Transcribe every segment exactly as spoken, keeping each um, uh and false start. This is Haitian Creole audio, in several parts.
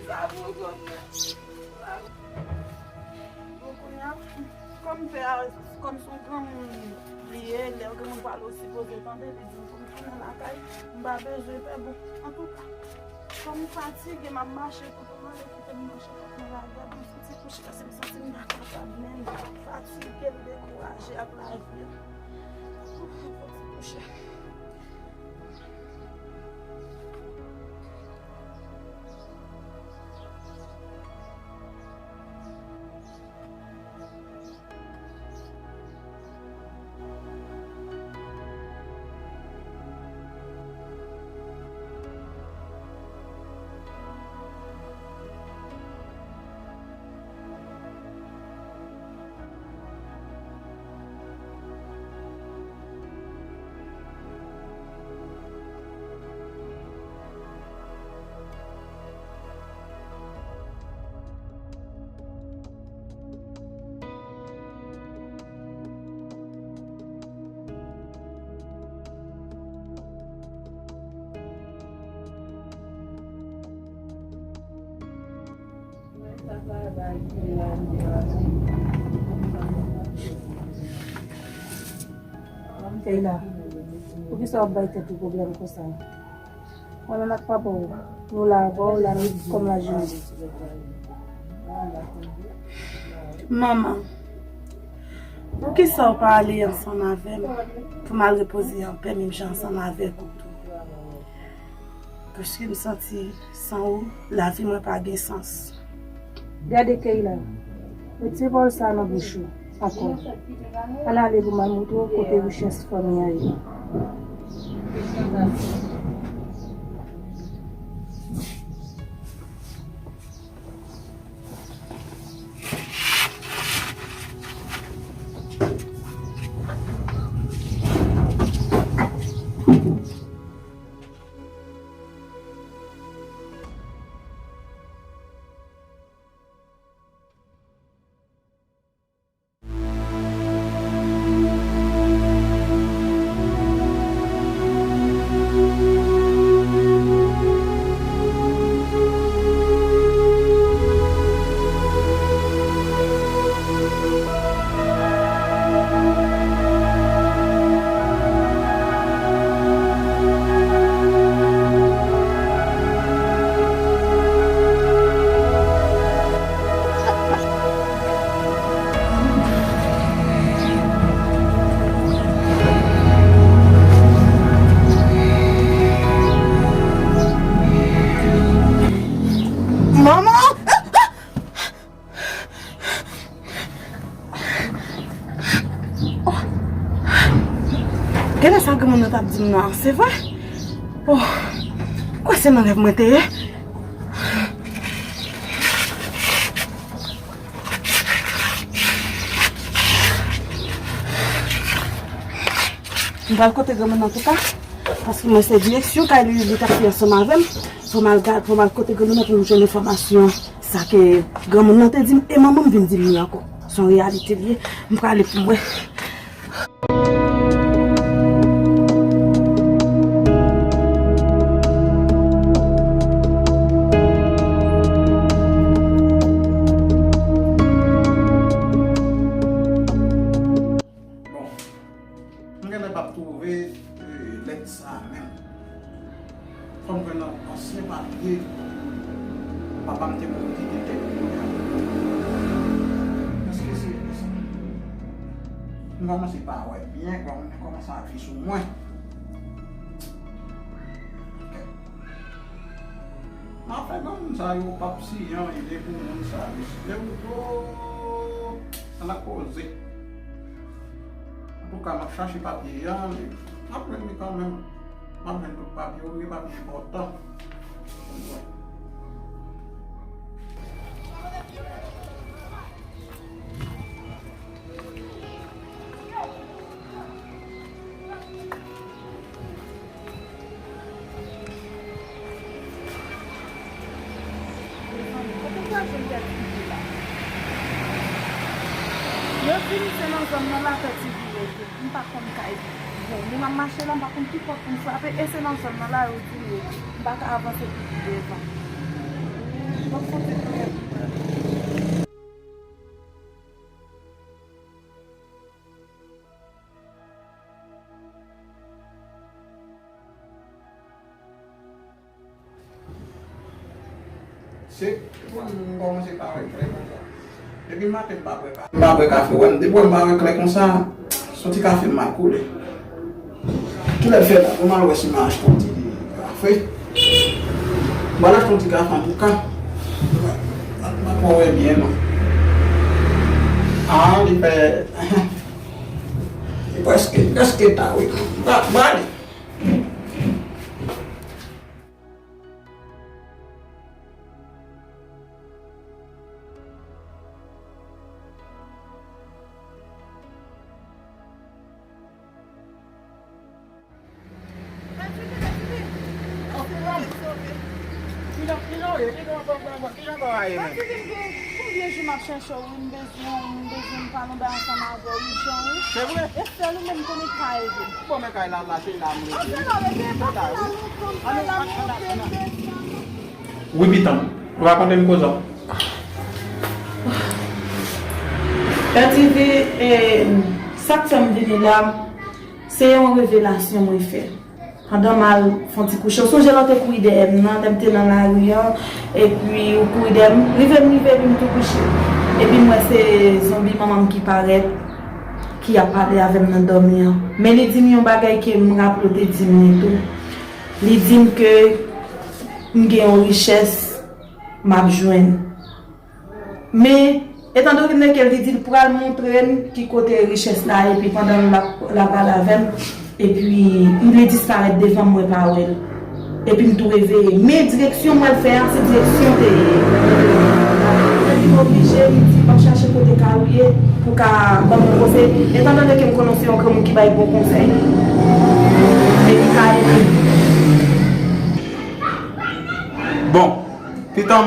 Bon, kounye a, kòm pè a, kòm se yon granmoun li ye, lè yon granmoun pale, ou sipoze tande, li di m pou m tounen lakay, m pa bezwen pè. Bon, antouka, kòm m fatige, m ap mache, tonton Male kite m mache, tonton Male, gade m soti kouche, paske m santi m pa kapab menm, fatige, m dekouraje ak lavi a. Tonton Male kouche. Keyla, poukisa w ap bay tèt ou pwoblèm konsa? Mwen menm ak papa w, nou la avè w, la nou kòm lajounen. Manman, poukisa w pa ale ansanm avè m pou m al repoze anpè menm jan ansanm avèk ou tou? Paske m santi san ou, lavi mwen pa gen sans. Gade Keyla, retire pawòl sa a nan bouch ou ankò. Ann ale pou m al montre w kote richès fanmi an ye. Manman! Oh. Gade sa granmoun nan t ap di m nan, se vre? Oh. Kwè se nan rèv mwen te ye? M pral kote granmoun nan antouka, paske mwen se direksyon kay li, li t ap fè ansanm avè m. Fò m al gad, fò m al kote granmoun nan pou m jwenn enfòmasyon. Sa ke granmoun nan te di m, e manman m vin di m li ankò. Se yon reyalite li ye. M prale pou m wè. Bon, m genlè p ap twouve, eh, lèt sa a menm. Fò m jwenn ansyen papye papa m te mouri ki gen kèk mwa. Èske se vre sa? M kòmanse pa wè byen, kòm, kòmanse aji sou mwen. Ok. M ap fè granmoun sa yo p ap siyen anyen pou moun sa yo. Lè ou do, sa n ap koze. Antouka, m ap chache papye a, men m ap jwenn li kanmenm. M ap jwenn tout papye yo, gen papye enpòtan. Mezanmi, kote m pral jwenn kèk figi la? Yo di m se nan zòn nan la kèk figi rete. M pa konn kay. Bon, moun ap mache la, m pa konn ki pòt pou m frape, e se nan zòn nan la yo di m rete. M pa ka avanse pi devan. Bon, Se pou m kòmanse pa wè klè konsa. Depi maten m pa bwè kafe. M pa bwè kafe. Wè m, depi wè m pa wè klè konsa, se yon ti kafe m al koule. Kilè l fè la? Bon, m al wè si m al achte yon ti kafe. M al achte yon ti kafe antouka. M pa twò wè byen non. Ah, li fè, li prèske, prèske ta wi. M pa, m pa ale. Konbyen jou m ap chèche w, wi, m bezwen, m bezwen m pale yon bagay ansanm avè w, ijan, wi. Se vre? E sèl ou menm konnen k ka ede m. Bon, men kay la, la, se la, m rete. Ansanm avè m, e pa la monte, m fè la monte, m desann. Wi, pitanm, rakonte m koze w. Pè Divi, e, sa k fè m vini la, se yon revelasyon mwen fè. Pandan m al fè yon ti kouche, w sonje lè w te kouri dèyè m nan, lè m te nan lari an, epi ou kouri dèyè m, rive m rive, epi m tou kouche. Epi m wè se zonbi manman m ki parèt, ki ap pale avè m nan dòmi an. Men li di m yon bagay ke m raple w te di m li tou. Li di m ke m gen yon richès m ap jwenn. Men, etandone ke li di l pral montre m ki kote richès la, epi pandan l ap, l ap pale avè m, epi li disparèt devan m, mwen pa wè l. Epi m tou reveye. Men direksyon mwen fè a, se direksyon te ye. Epi m oblije, li di, m ap chache kote kay ou ye pou ka ban m yon konsèy. Etandone ke m konnen w se yon granmoun ki bay bon konsèy, epi ka ede m. Bon, pitanm,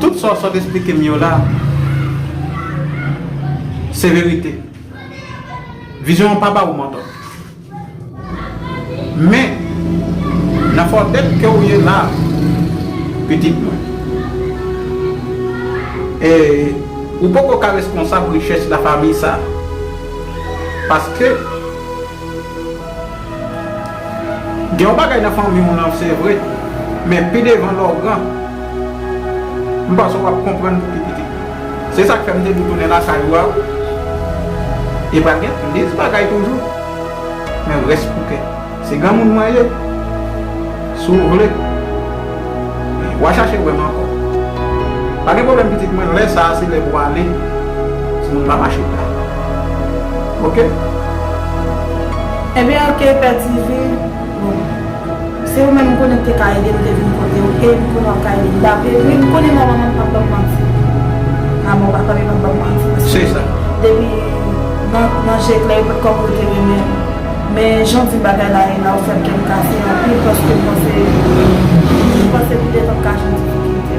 tout sa w sot esplike m yo la, se verite. Vizyon an pa ba ou mantò. Men, nan fòtèt ke w ye la, pitit mwen, e ou poko ka responsab richès lafanmi sa. Paske, gen yon bagay nan fanmi w nan, se vre, men pi devan lè w gran, m panse w ap konprann pou pi piti. Se sa k fè m te di w tounen lakay ou a, wi. E pral gen plis bagay toujou. Men rès pou kè. Se granmoun mwen ye. Si w vle, w a chache wè m ankò. Pa gen pwoblèm, pitit mwen, lè sa a, se lè pou w ale. Timoun pa mache ta. Oke? Ebyen, oke, Pè Divi. Bon. Se ou menm m konnen ki te ka ede m, m te vin kote w, e m konnen w ap ka ede m. Dapre, wi, m konnen manman m p ap ban m manti. A, manman, papa m p ap ban m manti. Paske depi nan, nan je klè, yo pa t kòm yo te renmen m. Men jan w di m bagay la ye la, ou fè kè m kase anpil, paske m panse, m panse pi devan m ka jwenn difikilte.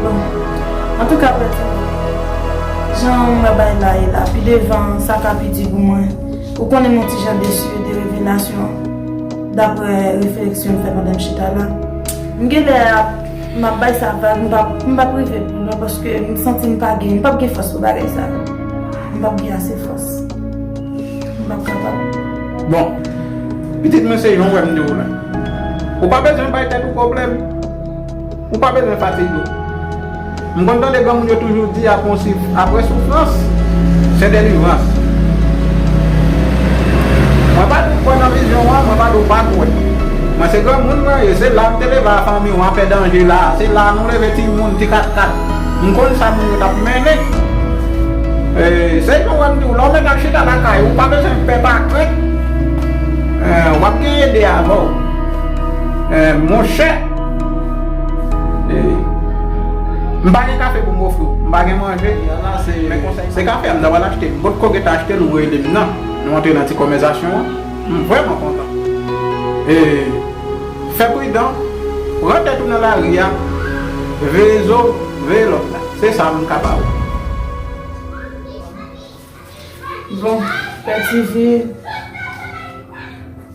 Bon, antouka, Pè Divi, jan m wè bagay la ye la, pi devan, sa ka pi di pou mwen. Ou konnen m yon ti jan desi de revelasyon, dapre refleksyon m fè pandan m chita la. M genlè ap, m ap bay sa vag, m p ap, m p ap rive pi lwen paske m santi m pa gen, m p ap gen fòs pou bagay sa yo. M p ap gen ase fòs. M p ap kapab. Bon, pitit mwen, se jan w wè m di w la. Ou pa bezwen bay tèt ou pwoblèm. Ou pa bezwen fatige w. M konn tande granmoun yo toujou di, apre yon sif-, apre soufrans, se delivrans. Mwen pa di w kwè nan vizyon an, mwen pa di w pa kwè. Mwen se granmoun mwen ye, se la m te leve a fanmi w an pè danje la, se la nou leve timoun, ti katkat. M konn sa moun yo t ap mennen. E, se jan w wè m di w, lè w mèt ap chita lakay ou, ou pa bezwen pè, pa krent. E, w ap gen ede avè w. E, monchè, e, m pa gen kafe pou m ofri w. M pa gen manje. Se kafe a m ta pral achte. M potko gentan achte l, ou rele m nan. Nou antre nan ti konvèsasyon an. M vrèman kontan. E, fè pridan, pran tèt ou nan lari a, veye zo w, veye lòt la. Se sa m ka ba ou. Bon, Pè Divi.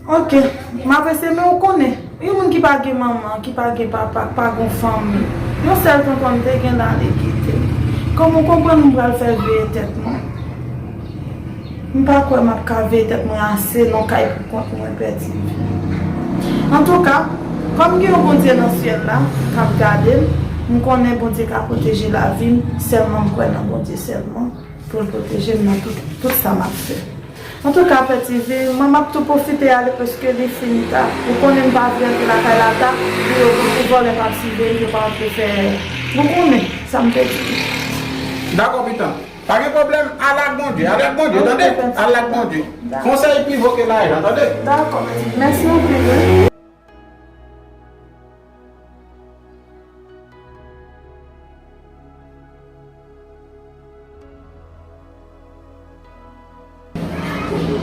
Oke, m apresye, men ou konnen, yon moun ki pa gen manman, ki pa gen papa, ki pa gen fanmi, yon sèl tonton m te gen la, li kite m. Kòman w konprann m pral fè veye tèt mwen? M pa kwè m ap ka veye tèt mwen ase nan kay pou kont mwen, Pè Divi. Antouka, kòm gen yon Bondye nan syèl la k ap gade m, m konnen Bondye ka pwoteje lavi m, sèlman m kwè nan Bondye sèlman pou l pwoteje m nan tout, tout sa m ap fè. Antouka, Pè Ti Vi, mwen m ap tou pwofite ale paske li fin ta. Ou konnen m pa vle antre lakay la ta, pou yo, pou vòlè pa siveye, yo pa antre fè, ou konnen sa m te di. Dakò, pitan. Pa gen pwoblèm, al ak Bondye, al ak Bondye, tande? Al ak Bondye. Konsèy pi vo ke lajan, tande? Dakò, mèsi anpil, wi.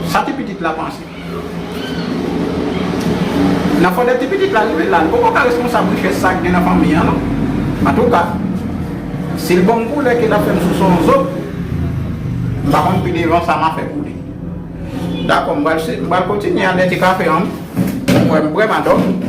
Sa ti pitit la panse? Nan fò de ti pitit la rive la, li poko ka responsab richès sa k gen nan fanmi an, non. Antouka, si l ban m koulè ke l ap fè m souse yon zo, m pa konn pi devan sa m a fè pou li. Dakò, m pral, m pral kontinye al nèti kafe an. Mwen, m vrèman dòmi.